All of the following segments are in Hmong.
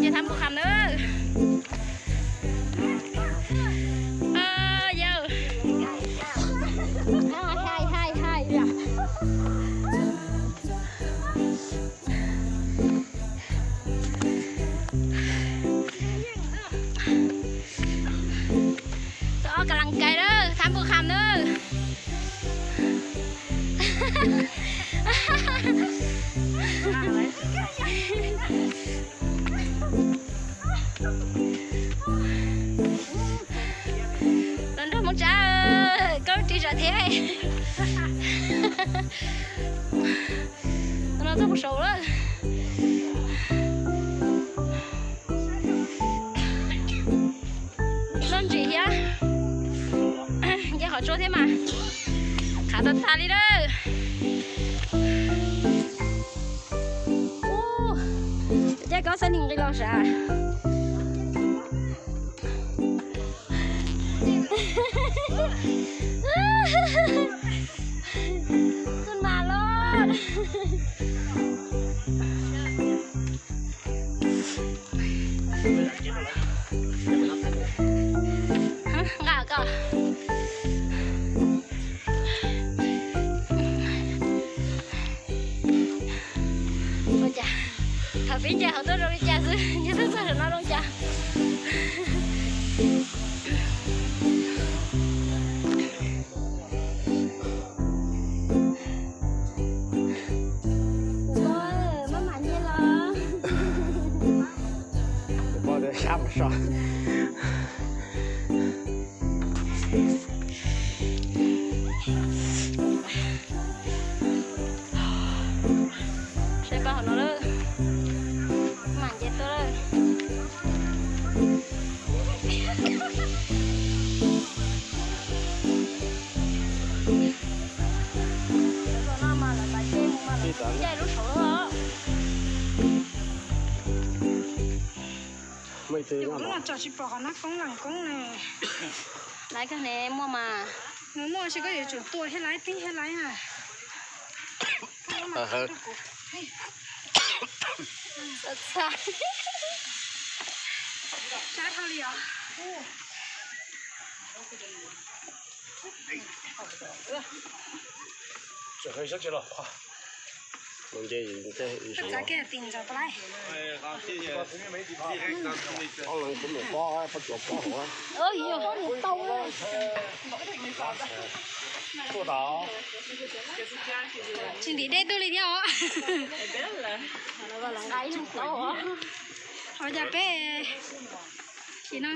Ces thab npus kham na. Yawg. Hais, hais, hais. Txog ob kas las kais na, thab npus kham na. Los nrog Hmoob Tsab, koj ris zam thiab. Tus no txog puag saud lawm. Loj ntsim thiab. Nce qhov tsua thiab mas. Qhav tas tas li lawm. Ua, caij koj xab nis nqis los sav. Tus nas los. Nqa koj. Ua cas thaum pib nce hauv tuaj zoo li cas xwb, nce tuaj txog saum no zoo cas? Tus poj, maj mam nce los. Tus poj sab mus so. Saib pab hauv no lawm, mam nce tuaj lawm. Lawv los no mas lawv tav caij mus mas lawv caij lub saud lawm os. Lub no tsom tsis pom qhov nab koob lees koob ne. Laib kag ne muaj mas. Nws muaj, tab sis koj yuav tsum tua thiab laib tib thiab laib na. Txha, txha. Sab dhau li os. Txav kiag tim ntawd tau lawm. Tsis ntim dej tuaj li thiab os. Ua cas peb no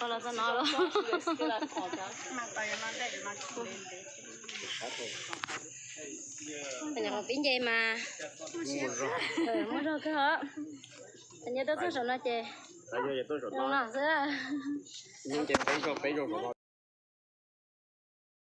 los txog no los. Nyuam qhuav pib nce mas muaj zog kawg os. Thaum nce tuaj txog saum no ces zoo no xwb.